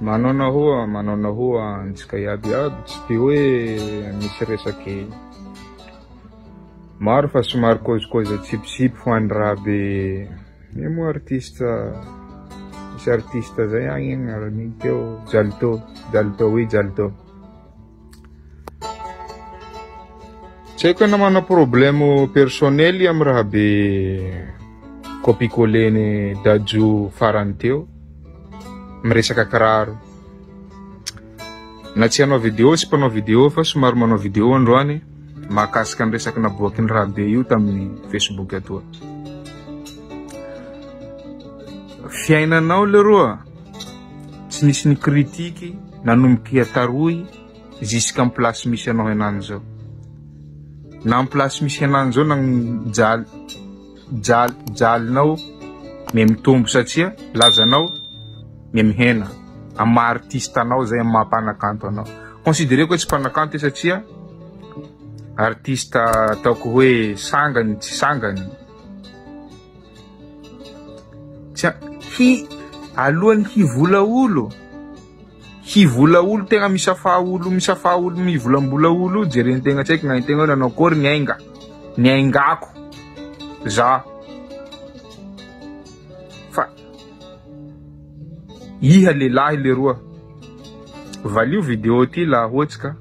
Manao nahoa, manao nahoa antsika iaby iaby, tsy de hoe misy resaky maro fa somary kôzikôzy atsipitsipy ho an'i Rabe, io moa artiste, misy artiste zay agny igny ary teo Jalto, Jalto oui Jalto. Tsy haiko na manana problème personnel amy raha be copie coller-ny Dadju farany teo miresaka kiraro. Na tsy hanao vidéo tsy mpanao vidéo fa somary manao vidéo androany mahakasika ny resaky naboaky ny raha be io tamin'ny Facebook atoa. Fiainanao leroa tsy nisy ni-critique nanomboka taroy jusqu'à am place misy anao henany zao. Na am place misy henany zao na jaly jaly jalinao me mitombo satria lazanao me mihena am maha artiste anao zay am maha mpanakanto anao. Considereko hoe tsy mpanakanto i satria artiste ataoko hoe sangany tsy sangany. Tsy hi alohan'ny hivola olo hivola olo tegna misafa olo misafa olo mivolambola olo io jerentegna tsy haiko gnaintegna hoe nanao akory ny ainga ny aingako za fa iha lehilahy leroa valio video ty laha ohatsy ka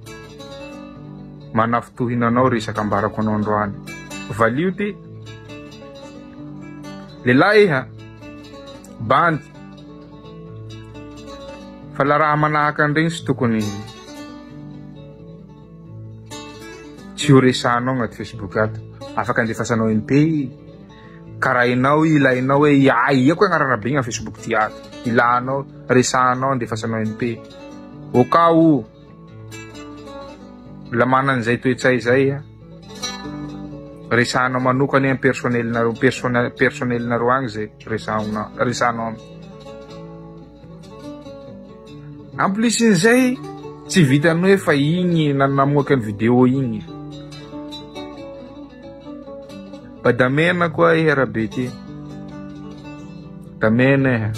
manafintohina anao resaka ambarako anao androany valio ty lehilahy iha bandy fa la raha manahaka an'iregny tsy tokony tsy ho resahanao agnaty Facebook ato afaka andefasanao MP karaha enao ilainao hoe ia koa agnarana be igny amy Facebook ty ato ilanao resahanao andefasanao MP au cas où la manana an'izay toe-tsay zay a resahanao manokana amy personnel-nareo personnel personnel-nareo agny zay resahanao resahanao aminy en plus n'izay tsy vitany hoe fa igny namoaka ny vidéo igny badamena koa iha rabe ty damena iha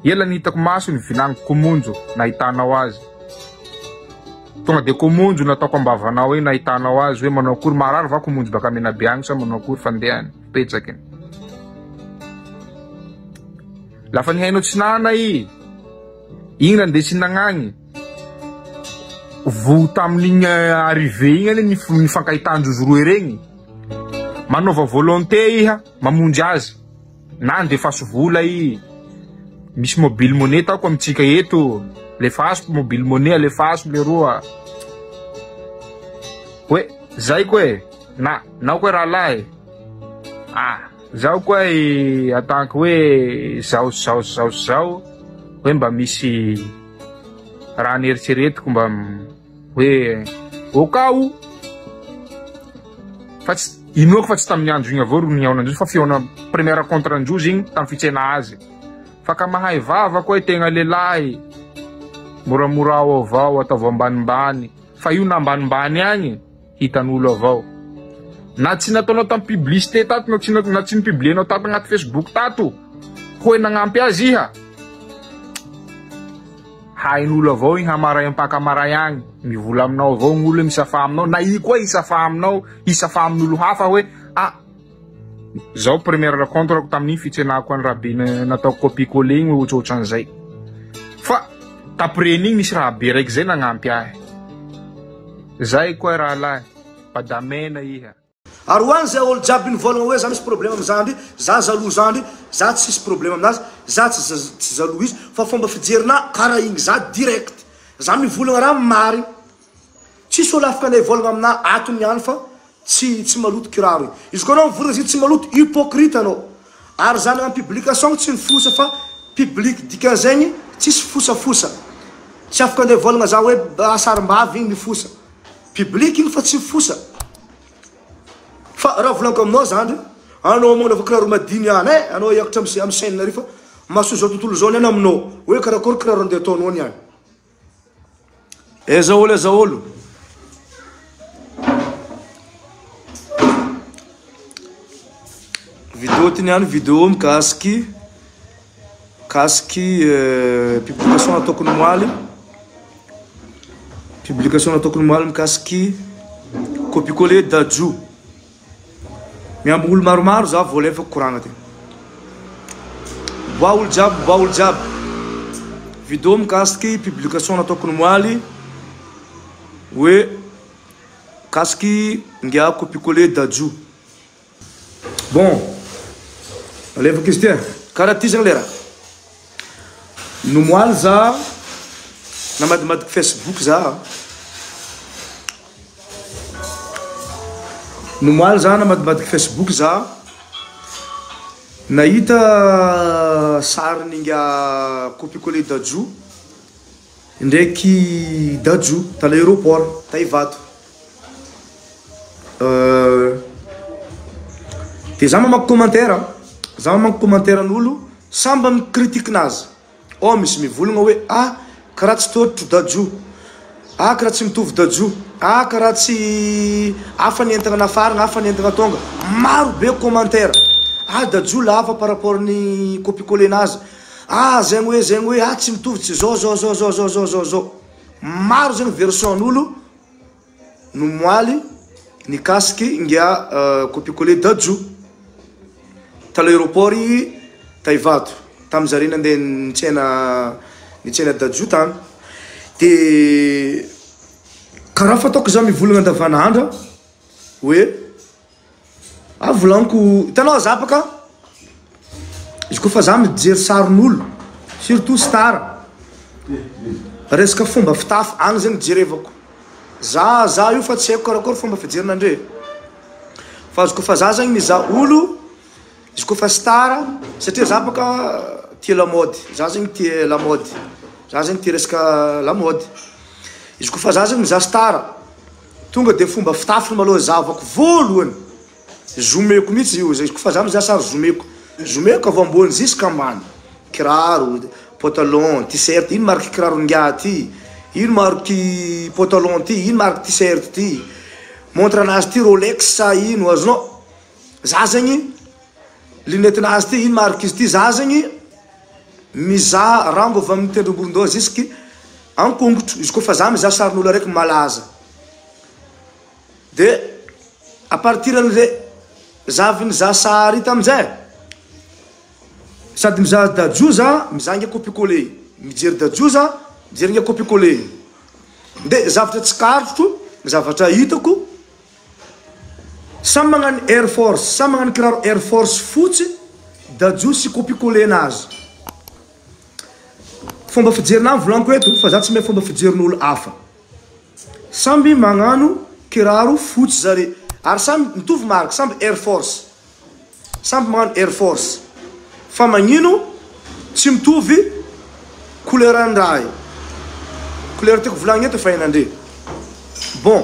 ela ny hitako maso ny vinagniko komonjo nahitanao azy tonga de komonjo nataoko ambavanao iny nahitanao azy hoe manao akory marary va komonjo baka Menabe agny sa manao akory fandehany fipetsakiny lafa nihaino tsy nana i igny nandeha nagnagny vo tamin'igny arrivé igny anie nifankahitan-drozy roe regny manaova volonté iha mamonjy azy na andefaso vola i misy mobile money taoko amitsika eto lefaso mobile money alefaso leroa hoe zay koa e na nao koa rahalahy ah zaho koa e atanky hoe zao zao zao zao hoe mba misy raha nieritreretiko mba hoe au cas où fa tsy inoako fa tsy tamin'ny andro igny avao ro nihaona-ndrozy fa fihaona première rencontre androzy igny tamin'ny fitsena azy fa ka mahay vava koa tegna lehilahy moramora ao avao ataovy ambanimbany fa io na ambanimbany agny hitan'olo avao na tsy nataonao tamin'ny publicité tato na tsy na tsy nipublienao tato agnaty Facebook tato hoe nagnampy azy iha hain'olo avao igny hamaray ampakamaray agny mivola aminao avao gn'olo hoe misafa aminao na i koa hisafa aminao hisafa amin'olo hafa hoe ah zao première rencontre ko tamin'igny fitsenako any rahabe nataoko copie coller igny hoe ohatrohatran'izay fa taprès-n'igny nisy rahabe raiky zay nagnampy ahy zay koa rahalahy badamena iha. Ary ho any zay olo jiaby nivolagna hoe za misy problème am zandry, za jaloux zandry, za tsisy problème aminazy, za tsy tsy jaloux izy fa fomba fijerina kara igny za direct, za mivolagna raha marigny, tsisy olo afaka andeha hivolagna amina ato niany fa tsy tsy maloto kiraro igny, izy koa anao mivolagna izy tsy maloto hypocrite anao, ary za nagnano publication tsy nifosa fa public dikan'izegny tsisy fosafosa, tsy afaka andeha hivolagna za hoe sarimbavy igny mifosa, public igny fa tsy mifosa. Fa raha volaniko aminao zandry, anao magnanaova kiraro madiny ihany eh, anao hiakatra am am chaine ary fa mahasoa zao tontolo zao niany aminao, hoe karakory kiraro andeha ataonao niany. Aiza olo aiza olo. Video ty niany video mikasiky. Mikasiky publication nataoko nomaly, publication nataoko nomaly mikasiky copie coller Dadju. Miambigny olo maromaro za vao alefako koragna ty. Boa olo jiaby, boa olo jiaby. Video mikasiky publication nataoko nomaly hoe mikasiky ingahy copie coller Dadju. Bon, alefako izy ty e. Karaha ty zegny le raha. Nomoaly za, namadimadiky Facebook za. Nomoaly za namadibadiky Facebook za. Nahita sarin'inga copie coller Dadju ndraiky Dadju ta l'aéroport ta Ivato. De za mamaky commentaire, za mamaky commentaire an'olo samby mi critique nazy, ao misy mivolagna hoe ah karaha tsy tôtro Dadju, ah karaha tsy mitovy Dadju, ah karaha tsy hafa ny entagna nafaragna, hafa ny entagna tônga, maro be commentaire, ah Dadju lava par rapport ny copie coller nazy, ah zegny hoe zegny hoe ah tsy mitovy tsy zao zao zao zao zao zao zao, maro zegny version an'olo. Nomoaly nikasiky inga copie coller Dadju ta l'aéroport ta Ivato tamin'ny zare nandeha nitsena nitsena Dadju tany de karaha fataoko za mivolagna andavanandra hoe Ah volaniko, hitanao za baka izy koa fa za mijery sarin'olo surtout star resaka fomba fitafy agny zegny jerevako, za za io fa tsy haiko karakory fomba fijerinandre fa izy koa fa za zegny mizaha olo izy koa fa star satria za baka tia lamaody za zegny tia lamaody za zegny tia resaka lamaody izy koa fa za zegny mizaha star Tonga de fomba fitafiny malôha zahavako voalohany, zoomeko mihitsy io, izy koa fa za mizaha sary zoomeko, zoomeko avy ambony jusque ambany, kiraro, pantalon, t-shirt, ino marque kiraro ingahy ty, ino marque pantalon ty, ino marque t-shirt ty, montre anazy ty rolex sa ino, azonao, za zegny lunette nazy ty ino marque izy ty, za zegny mizaha rango avy amin'ny tendromboron-doha jusque Ankongotro, izy koa fa za mizaha sarin'olo araiky malaza de à partir an'le za avy nizaha sary io tamin'izay sady mizaha Dadju za mizaha nge copie coller mijery Dadju za mijery nge copie coller de zavatra tsikaritro zavatra hitako samy magnano air force samy magnano kiraro air force fotsy Dadju sy copie coller nazy. Fomba fijerinah volaniko eto fa za tsy mahay fomba fijerin'olo hafa. Samby magnano kiraro fotsy zare ary samy mitovy marque samby air force samby magnano air force fa magnino tsy mitovy couleur andraha io couleur tiako volagnina eto efa hainandre bon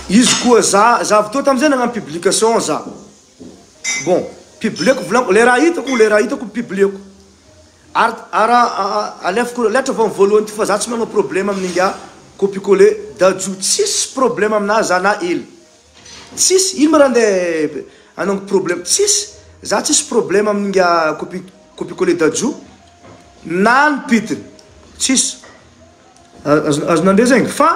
izy koa za za avy teo tamizay nagnano publication za bon publieko volaniko le raha hitako le raha hitako publieko Ary ara alefako letra vao voalohany ty fa za tsy manao problème amin'ingahy copie coller Dadju tsisy problème aminazy za na hely tsisy ino ma raha ndeha anaovako problème tsisy za tsisy problème amin'ingahy copie copie coller Dadju na ny pitiny tsisy Azonandre zegny fa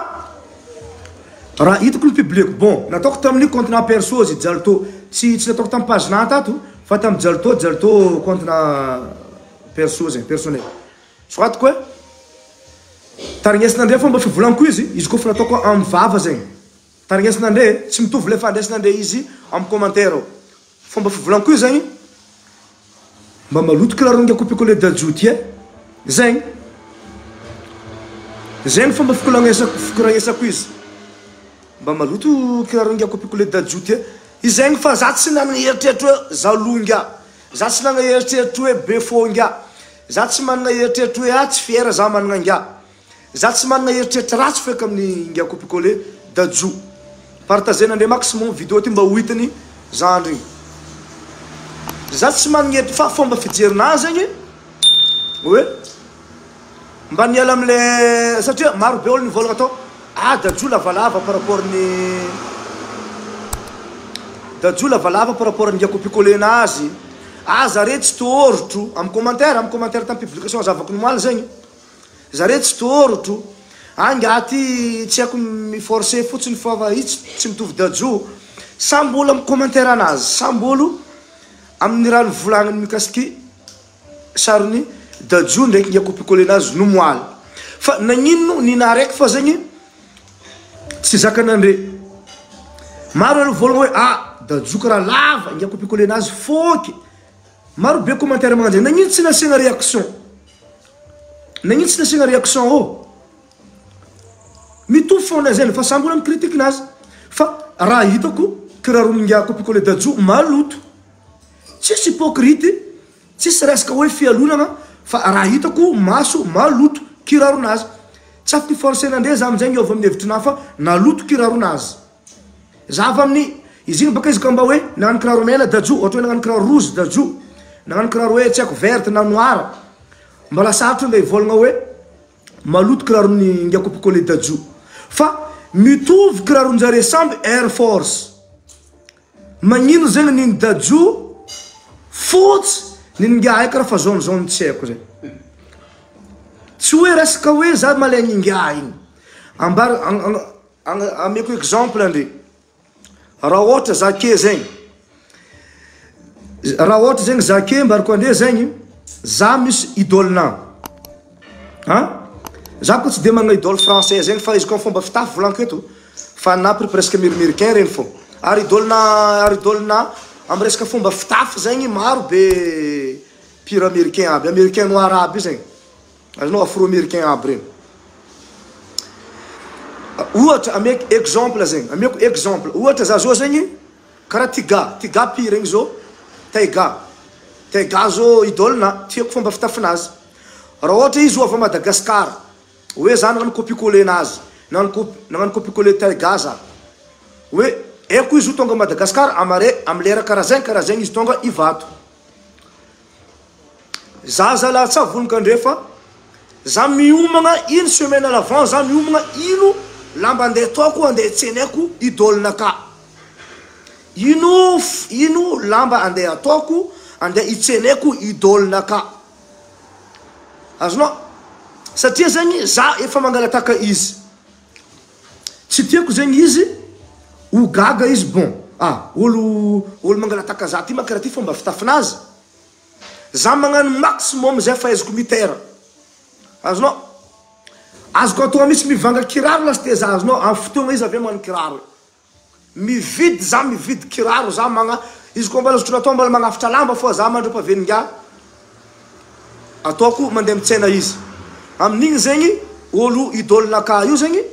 raha hitako ny publieko bon nataoko tamin'ny compte na perso izy Jalto tsy tsy nataoko tamin'ny page na tato fa tamin'ny Jalto Jalto compte na perso zegny personnel soratiko hoe tarignesinandre fomba fivolaniko izy izy koa fa nataoko amin'ny vava zegny tarignesinandre tsy mitovy le fandraisinandre izy amin'ny commentaire ao Fomba fivolaniko io zegny mba maloto kiraronga copie coller Dadju ty e! Zegny! Zegny fomba fikolagnesako fikoragnesako izy mba maloto kiraronga copie coller Dadju ty e! Izegny fa za tsy nanana eritreritry hoe jaloux ingahy, za tsy nanana eritreritry hoe be fô ingahy, za tsy manana eritreritry hoe ah tsy fier za manana ingahy. Za tsy manana eritreritra ratsy feky amin'ny ingahy copie coller Dadju. Partager nandre maximum vidéo ty mba ho hitany zandriny. Za tsy manana eritr fa fomba fijerinahy zegny hoe mba niala amle satria maro be olo nivolagna tao ah Dadju lavalava par rapport ny Dadju lavalava par rapport ingahy copie coller nazy. Ah zare tsy tôrotro, am commentaire, am commentaire tam publication zavako nomaly zegny, zare tsy tôrotro, ah ingahy ty tsy haiko mi forcer fotsiny fa fa izy tsy mitovy Dadju, samby olo am commentaire anazy, samby olo amin'ny raha nivolagniny mikasiky sarin'i Dadju ndraiky ingahy copie coller nazy nomoaly, fa nagnino nina araiky fa zegny Tsy zakan'Andre. Maro aloha voalohany hoe ah Dadju karaha lava, ingahy copie coller nazy fôky. Maro be commentaire magnano zay. Nagnino tsy nasiagna réaction? Nagnino tsy nasiagna réaction ô? Mitovy fôgna zay fa samby olo mi-critique nazy. Fa raha hitako kiraron'ingahy copie coller Dadju maloto. Tsisy hypocrite. Tsisy resaka hoe fialonana fa raha hitako maso maloto kiraronazy. Tsy afaky forcer-na ndre za amizay miova amin'ny hevitrinah fa naloto kiraronazy. Za avy amin'ny izy igny baka izy ka mba hoe nagnano kiraro mena Dadju ohatra hoe nagnano kiraro rouge Dadju, nagnano kiraro hoe tsy haiko verte na noir. Mbola sarotro nde hivolagna hoe maloto kiraron'i Ingahy Kopikole Dadju. Fa mitovy kiraron-jare samby Air Force. Magnino zegny niny Dadju fotsy niny ingahy kara fa jaune jaune tsy haiko zay. Tsy hoe resaka hoe za malaigny ingahy igny. Ambara ameko exemple andre. Raha ohatra za ke zegny, raha ohatra zegny za ke ambarako andre zegny, za misy idole-na. An! Za koa tsy de manana idole français zegny fa izy koa fomba fitafy volaniko eto fa na presque americain regny fô. Ary idole na ary idole na am resaka fomba fitafy zegny maro be pire americain aby, americain noir aby io zegny. Azonao afro americain aby regny. Ohatra ameko exemple zegny, ameko exemple, ohatra za zao zegny Karaha Tiga, Tiga pire igny zao, Taiga, Taiga zao idole na, tiako fomba fitafinazy. Raha ohatra izy ho avy à Madagascar, hoe za nagnano copie coller nazy, nagnano copie, nagnano copie coller Taiga za, hoe haiko izy ho tonga à Madagascar amare, amy lera karaha zegny karaha zegny izy tonga Ivato. Za zalahy tsa vonoka andre fa za miomagna une semaine à l'avance za miomagna ino lamba andeha ataoko andeha tsenaiko idole naka ino ino lamba andeha ataoko andeha hitsenaiko idole naka azonao satria zegny za efa mangalataka izy tsy tiako zegny izy ho gaga izy bon ah olo olo mangalataka za ty ma karaha ty fomba fitafinazy Za magnano maximum zay fahaizako mitera. Azonao? Azoko atao mihitsy mivanga kiraro lastez za azonao? Amin'ny fotoagna izy avy eo magnano kiraro. Mividy za mividy kiraro za magna izy koa mbola zotro natao mbola magnafitra lamba foa za mandra-pahaveningahy ataoko mandeha mitsena izy. Amin'igny zegny olo idole nakahy io zegny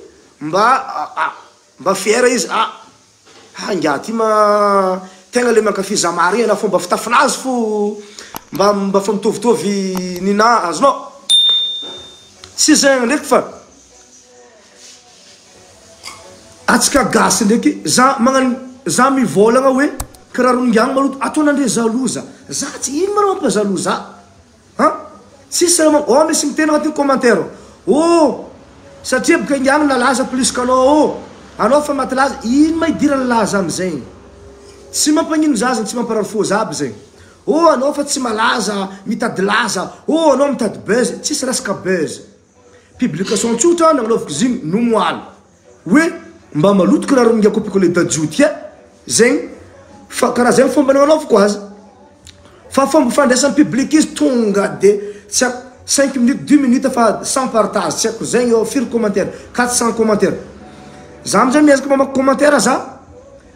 mba mba fier izy ah Ha ingahy ty ma tegna le mankafy Zama regny na fomba fitafinazy fo mba mba fa mitovitovy nina azonao? Tsy zegny ndraiky fa atsika gasy ndraiky za magnano za mivôlagna hoe kiraron'ingahy maloto ataonandre jaloux za, za tsy ino ma raha mampa jaloux za? An! Tsisy raha ao misy miteny agnatin'ny commentaire ao oh! Satria boka ingahy nalaza plus qu'anao oh! Anao fa maty laza, ino ma idiran'ny laza amizegny? Tsy mampagnino za zegny, tsy mamparary fô za aby zegny oh! Anao fa tsy malaza mitady laza oh! Anao mitady buzz, tsisy resaka buzz. Publication tsotra nagnaoviko izy igny nomoaly hoe mba maloto kiraron'ingahy kopiko le Dadju ty e! Zegny fa karaha zegny fomba nagnanaovako azy. Fa fomba fandraisan'ny public izy tonga de tsy haiko cinq minutes dix minutes fa cent partage tsy haiko zegny eo firy commentaire 400 commentaire za amizay miezaka mamaky commentaire za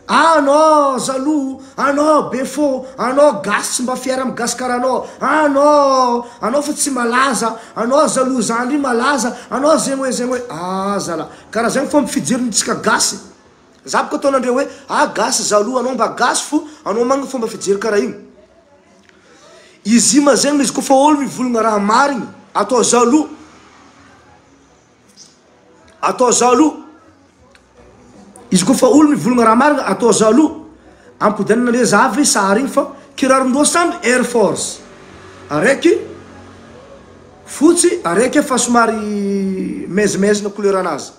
anao jaloux anao be fô anao gasy tsy mba fier am gasikara anao anao anao fa tsy malaza anao jaloux zandry malaza anao zegny hoe zegny hoe ah zala karaha zegny fomba fijerintsika gasy Za boka ataonandreo hoe ah gasy jaloux anao mba gasy fo anao magnana fomba fijery karaha igny. Izy ma zegny izy kofa olo mivolagna raha marigny atao jaloux atao jaloux izy kofa olo mivolagna raha marigny atao jaloux ampodianana za ve sary igny fa kirarondreo samby air force araiky fotsy araiky efa somary maizimaizina couleur anazy.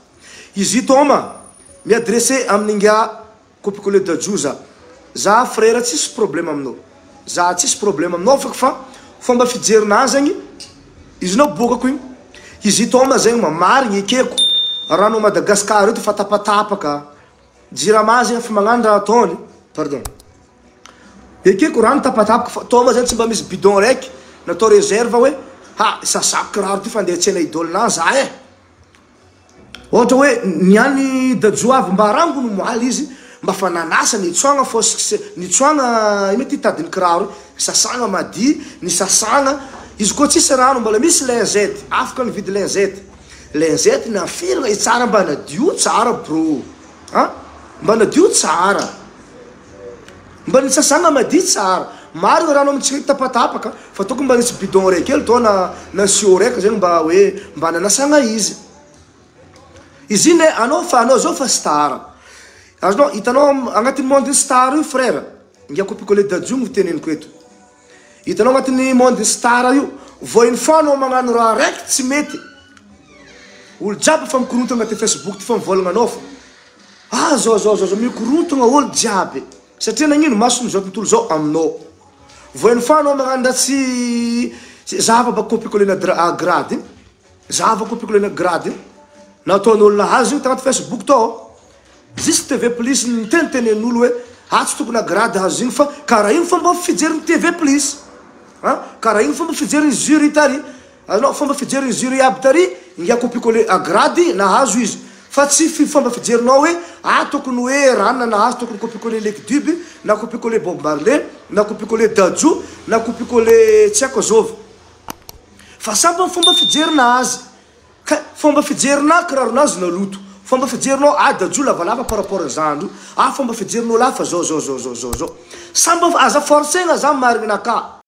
Izy ito ma mi adresser amin'ingahy Kopikole Dadju za. Za frère tsisy problème aminao. Za tsisy problème aminao feky fa fomba fijerinahy zegny izy nabokako igny. Izy ito ma zegny ma marigny ekeko rano Madagascar eto fa tapatapaka. Jirama zegny efa magnano raha ataony. Pardon. Ekeko rano tapatapaka fa tô ma zegny tsy mba misy bidon raiky natao réserve hoe ha sasako kiraro ty fa andeha tsena idole-na za e. Ohatra hoe niany Dadju avy mba rangony moaly izy mba fa nanasa nitsoagna fôsy nitsoagna ino ty tadiny kiraro sasagna madi nisasagna izy koa tsisy rano mbola misy lingette afaka nividy lingette lingette nafirina i tsara mba nadio tsara bro a mba nadio tsara mba nisasagna madi tsara marina rano amitsika tapatapaka fa tokony mba nisy bidon raiky kely tô na sio raiky zegny mba hoe mba nanasagna izy. Izy iny anao fa anao zao fa star azonao hitanao agnatin'ny monde star io frère ngia copier-coller Dadju no teneniko eto hitanao agnatin'ny monde star io vao une fois anao magnano raha raiky tsy mety olo jiaby fa mikorontana agnaty Facebook ty fa mivolagna anao fa ah zao zao zao zao mikorontana olo jiaby satria nagnino masony zao tontolo zao aminao vao une fois anao magnano raha tsy zava baka copier-coller na grade zava copier-coller na grade nataon'olona azy io tagnaty Facebook tao juste TV Plus nitenitenen'olo hoe ah tsy tokony agrady azy igny fa karaha igny fomba fijerin'ny TV Plus a karaha igny fomba fijerin'ny jury tary anao fomba fijerin'ny jury aby tary ngia copier-coller agrady nahazo izy fa tsy fomba fijerinao hoe ah tokony hoe ranona nahazo tokony copier-coller Lucky Dube na copier-coller Bob Marley na copier-coller Dadju na copier-coller tsy haiko azovy fa samby fomba fijerina azy ka fomba fijerina kiraronazy naloto fomba fijerinao ah Dadju lavalava par rapport zandro ah fomba fijerinao lafa zao zao zao zao zao zao samby aza forcena za marigna naka.